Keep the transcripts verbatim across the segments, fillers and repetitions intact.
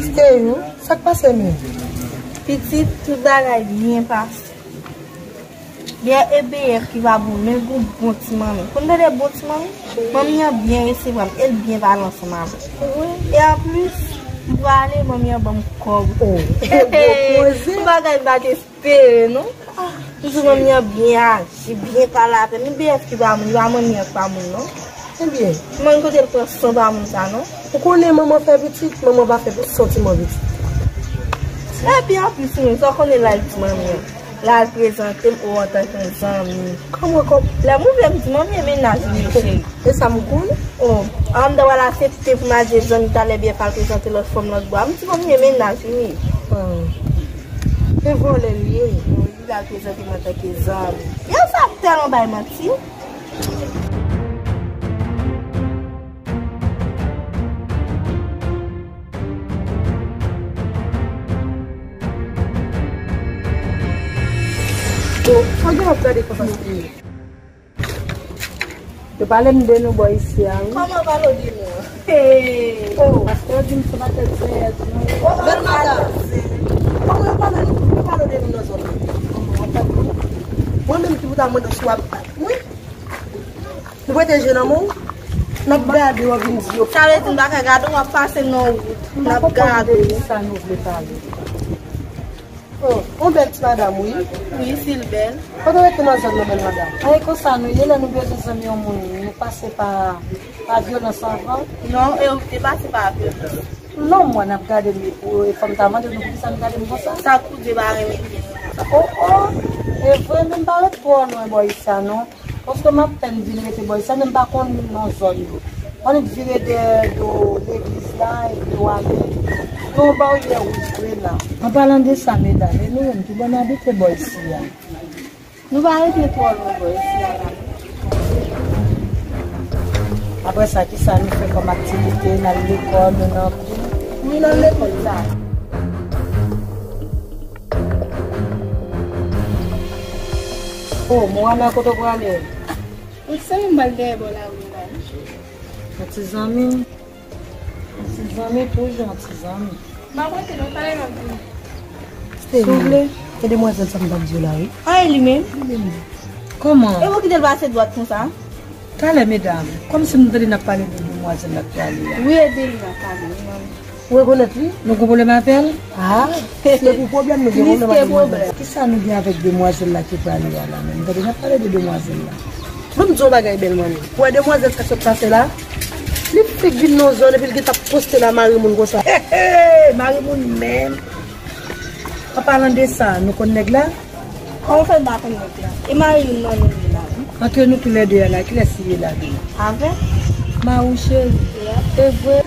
Stay, sa k pase menm? Pitit, tout bagay byen pase. Biyè e B F ki pa bon, men gon bon ti manmi. Konn tande bon ti manmi? Manmi an byen resevwa m, e l byen pale ansanm avè m. E anplis, m prale, manmi an ban m kòb. Oh, gwo koze. Yon bagay m pa t espere, non. Toujou manmi an byen aji, byen pale avè m. E B F ki pa moun, e pa manmi an ki pa moun, non. Ebyen. Manmi kote l pran san pa moun sa, non. Ou konnen manman fè pitit, manman pa fè santiman pitit. Epi anplis, wi, sa w konnen l al di manmi an. L al prezante m ou antanke yon zanmi. Kòman, kòman? Lè m ouvè m di manmi an mennaj li, cheri. E sa m konnen? Oh, anndan w al aksepte pou m al di zanmi talè byen pa al prezante lòt fanm lòt bò a. M di manmi an mennaj li. Ah. E vòlè l ye. Li pral prezante m antanke zanmi. Yo sa tèlman bay manti. Yo, fò gen w ap gade konsa sou li. Yo pale m de nou bò isi a, wi. Kòman pale w de nou an? Hey! Oh, pastè di m se pa tèt zèt, non. Oh, bèl madanm. Kòman yo pale nou, yo pale w de nou nan zòn nan? Mwen menm ki pou ta mande w si w ap, wi. Nou prete je nan men w, n ap gade w ap vin di yo. Sa vle di m pa ka gade w, w ap pase nan wout, n ap gade w. Sa nou vle pale. Oh, yon bèl ti madanm, wi. Wi, si l bèl. Kote w rete nan zòn nan, bèl madanm? Ay, konsa nou ye, lè nou bezwen zanmi yon moun, nou pase pa, pa vyolans anvan. Non, e ou te pase pa vyolans. Non, mwen, n ap gade m pou e fò m ta mande nou poukisa nou gade m konsa. Sa k pou di pa renmen pye nou konsa? Oh, oh, e vre, men m pa ret twò lwen bò isi a, non. Paske m apèn vin rete bò isi a, men m pa konn non zòn yo. Annik vire dèyè do legliz la, epi w ale. Gen yon baryè wouj vre la. An palan de sa, medam, e nou menm, ki bò n abite bò isi a? Nou pa rete twò lwen bò isi a la. Apre sa, kisa nou fè kòm aktivite? N al lekòl, nou nan kou? Wi, n al lekòl, sa. Oh, Mohamed, kote w prale? Wi, se mwen m pral dèyè bò lari la, wi. Yon ti zanmi. Yon ti zanmi, toujou yon ti zanmi. M ap rete, mwen pale nan vini. Souple, e demwazèl sa m t ap di w la, wi. A, e li menm? Li menm. Kòman? E ou kite l pase dwat konsa? Talè, medam, kòmsi m tande n ap pale de demwazèl la k prale a. Wi, e de li n ap pale, wi, manmi. Ou rekonèt li? Nou gon pwoblèm avè l? Ah, si e pou pwoblèm, nou gen pwoblèm avè demwazèl la. Kisa nou gen avèk demwazèl la ki prale a la menm? Tande, n ap pale de demwazèl la. Ban m di w yon bagay, bèl manmi. Ou wè demwazèl sa k sot pase la? Li fèk vin nan zòn epi l gentan ap poste la mare moun konsa. He, he, mare moun menm. An palan de sa, nou konn nèg la? Kòman w fè m pa konn nèg la? E mari youn nan nou ye la, wi. Antre nou toulède a la, kilès li ye la menm? Avè m. Mari w cheri? Yeah. E vre?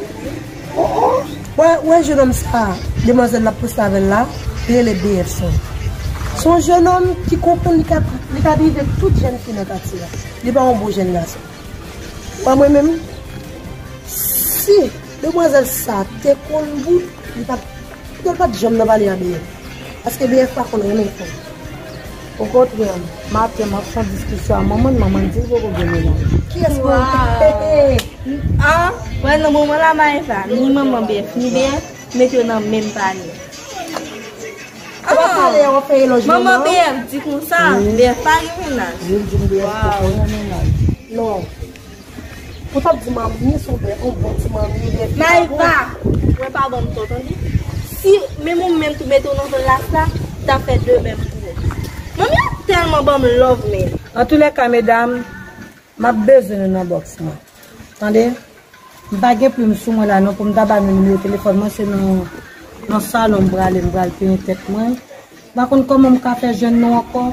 Oh, oh. Wè, wè jennonm sa, demwazèl l ap poste avè l la, li rele B F son. Se yon jennonm ki konprann li ka, li ka drive tout jèn fi nan katye a. Li pa yon bon jèn gason. Wè mwen menm, si demwazèl sa te konn bout, li pa t, li pa t janm nan pale a B F. Paske B F pa konn renmen fanm. Okontrè, maten m ap fè yon diskisyon a manman l, manman l di l poko gen mennaj. Kiyès pou Wow. He, he. Ah, wè nan moman la, Maeva, ni manman B F, ni B F, mete yo nan menm panye. Ou pa pale a, w ap fè elòj manman manman w. B F di konsa, wi. B F pa gen mennaj. Wi, l di m B F poko gen mennaj. Non. Ou t ap di manmi, se yon bèl, yon bon ti manmi, B F pa bon. Maeva, mwen pa ban m tò, tande. Si menm ou menm tou mete w nan zòn la, sa, m ta fè de menm pou ou. Manmi an tèlman ban m love, men. Antoulèka, medam, m ap bezwen nou nan bòks mwen. Tande? M pa gen plim sou mwen la non pou m ta ba nou nimewo telefòn mwen, se nan, nan salon m prale, m pral penyen tèt mwen. M pa konn kòman m ka fè jwenn nou ankò.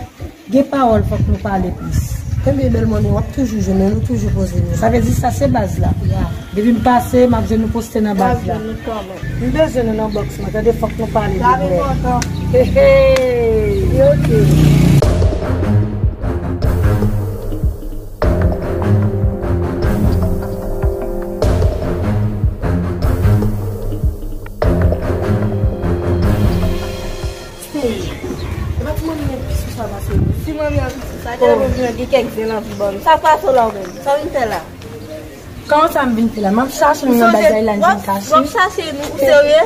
Gen pawòl fòk nou pale plis. Ebyen, bèl manmi, w ap toujou jwenn nou, nou toujou poze nou. Sa vle di sa se baz la. Ya. Depi m pase, m ap jwenn nou poste nan baz la. W ap jwenn nou kanmenm. M bezwen nou nan bòks mwen, tande, fòk nou pale de vrè. Sa enpòtan. He, he. Ok. Stay. E pa ti manmi an pi sou sa pase. Si manmi an pi sou sa, oh, tèlman gen kèk zen l anvi ban m. Sa k pase w la ou menm? Sa w vin fè la? Kòman sa m vin fè la? M ap chache nou nan bagay la, n vin kache. W ap chache nou, ou serye?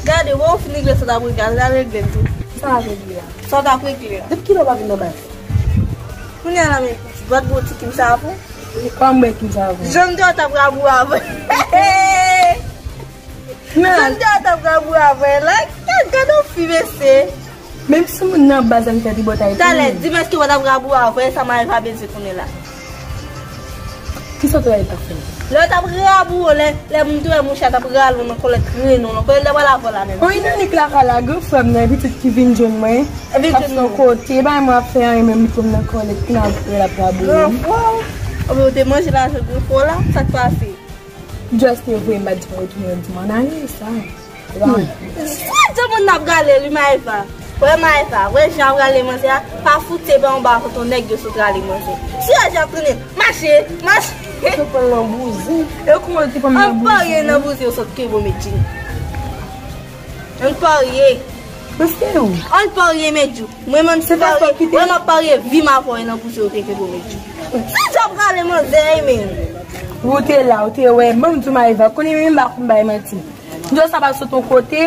Gade, wè w fin regle sa w t ap regle a, l al regle l tou. Sa w ap regle a? Sa w t ap regle a? Depi kilè w pa vin nan baz? Kounye a la, men, bòt boutik m savon. Kòman m bwè ki m savon? Jan m te wè w t ap rabou avè. Jan m te wè w t ap rabou avè la. Gade, gade yon fi, mesye. Menm si moun nan baz la, m fè tribòtay tou. Talè, di m èske w t ap rabou avè, sa Maeva bezwen konnen la. Kisa w t ap fè? Lè w t ap rabou, lè, lè moun te wè mouche a t ap rale w nan kòlèt, trennen w nan kòlèt, lè w al avè w la menm. Yon inik lakay la, gran frè m nan, pitit ki vin jwenn mwen. Epi ap fè yon kote, bay mwen ap fè anyen, menm li pran m nan kòlèt, ki nan ap fè l ap rabou. Gran frè w? Anben, ou te manje lajan gran frè w la? Sa k pase? Just te voye m pa di m retounen, di m ann ale, sa. Swa jan moun nan ap rale li, Maeva. Wè Maeva, wè jan ap rale manzè a, pa foute ba anba tonton nèg yo sot rale manzè. Si wè jan ap trennen, mache, mache. Yo pran l nan bouzen. Yo kouman yo te pran m nan bouzen? An parye nan bouzen yo sot kenbe w, Medjou. An parye. Paske ou? An parye, Medjou. Mwen menm si parye, mwen m ap parye vi m avè w nan bouzen yo te kenbe w, Medjou. Si jan ap rale manzè, men. Ou te la, ou te wè, ban m di w Maeva, konnen menm m pa konn bay manti. Jòs sa pa sot yon kote,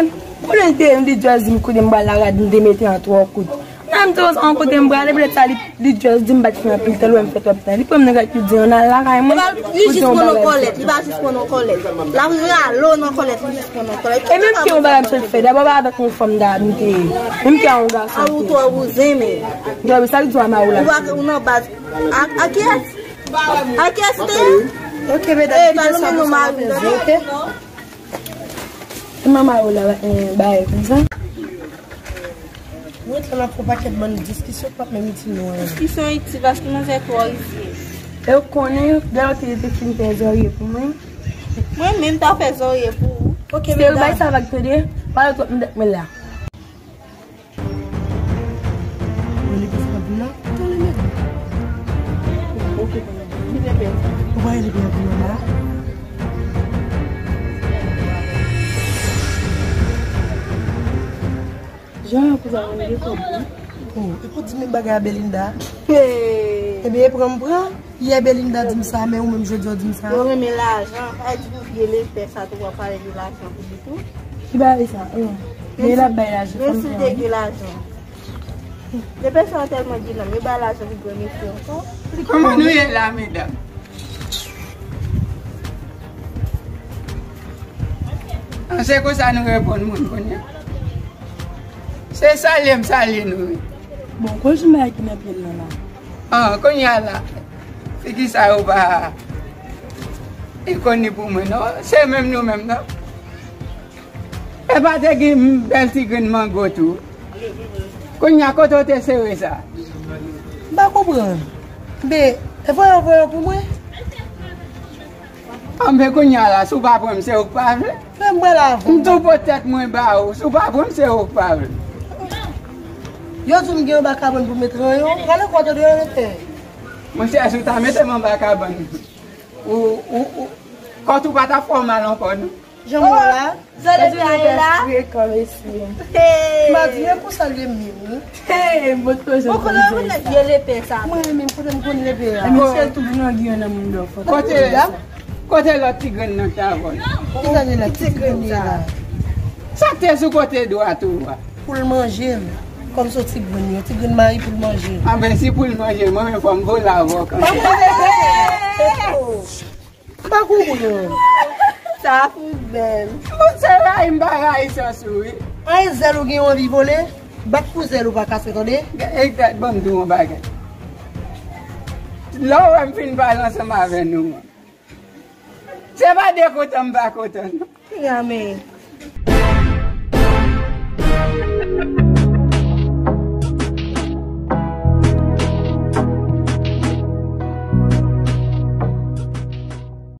konnen l te, li jòs di m kote m pral la, rad m te mete an twò kout. Nan m te yon kote m prale, petèt sa li, li jòs di m pa t fè anpil tan, lè m fè twòp tan. Li pran m nan rad, li di, ann al lakay mwen. Li jis pran nan kòlèt, li pa jis pran nan kòlèt. L ap rale w nan kòlèt, li jis pran nan kòlèt. E menm ke yon bagay m sot fè, dabò pa avèk yon fanm da m te ye. Menm ke yon gason. A ou twò bouzen, men. Dòmi, sa li di w a Maoula? Ou pa, ou nan baz. A, a kiyès? A kiyès ou te ye? Ok, medam, kite sa pou sa, ok? Manman ou la, eh, bagay konsa. Mwen t la n ap fè yon pakèt bann diskisyon k p ap menm itil nou anyen. Diskisyon itil paske manzè twò itil. E ou konnen, lè ou te, te fin fè zòrye pou mwen. Mwen menm ta fè zòrye pou ou. Ok, medam. Se ou bay sa vag tande, pale twòp m dèk mwen la. Ou rele pè sa vin la? Tande, men. Ok, tande. Ki te fè? Ou pa rele pè vin la? Jan pou sa vin de kòb, wi. Oh, e pou di men bagay a Belinda. Hey. Ebyen, e pran m pran. Yè Belinda di m sa, men ou menm jodi a w di m sa. Yo renmen lajan, pa di pou vye lepè sa tou w ap pale de lajan pou li tou. Ki bagay sa? Oh. Men l ap bay lajan, menm si l te gen lajan. Lepè sa tèlman gen nanm, yo bay lajan pou granmesi ankò. Kòman nou ye la, medam? An, se konsa nou reponn moun kounye a. Se salye m salye nou, wi. Bon, koz m bagay ki nan pye l lan la. An, kounye a la, figi sa yo pa e koni pou mwen, non. Se menm nou menm, non. E pa te gen bèl ti grenn mango tou. Kounye a, kote w te sere sa? M pa konprann. Men, e voye w voye w pou mwen? Anben kounye a la, si w pa pran m, se ou k pa vle. Fè m pral avè w. M tou pot tèt mwen ba ou, si w pa pran m, se ou k pa vle. Yo di m gen anba kabann pou met ranyon, gade kòt ou deyò mete. Monchè, si w ta mete m anba kabann, ou, ou, ou, kòt ou pa t ap fè w mal ankò, non. Jan mwen la. Zòrye a ye la. Frekan, mesye. Hey. M a di, men pou sa l ye menm, wi. Hey, mwen t konn jan. Ou konnen mwen nèg vye lepè sa. Mwen menm, kote m konn lepè a? Mesye tou vin nan Giyàn nan moun dò fò. Kote, kote lòt ti grenn nan k t avè w? Ki sa gen la? Ki ti grenn sa? Sa k te sou kote dwat ou a? Pou l manje l. Kòm se yon ti grenn, yon ti grenn mayi pou l manje l. Anben, si pou l manje l, mwen menm fò m vole avè w kanmenm. M pa konprann. Sa fout bèl. Bon, se rayi m pa rayi sans ou, wi. Ay, zèl ou gen anvi vole, bat pou zèl ou pa kase, tande? Egzak, ban m di w yon bagay. Lè w wè m fin pale ansanm avè nou, se pa de kontan m pa kontan, non. Piga, men.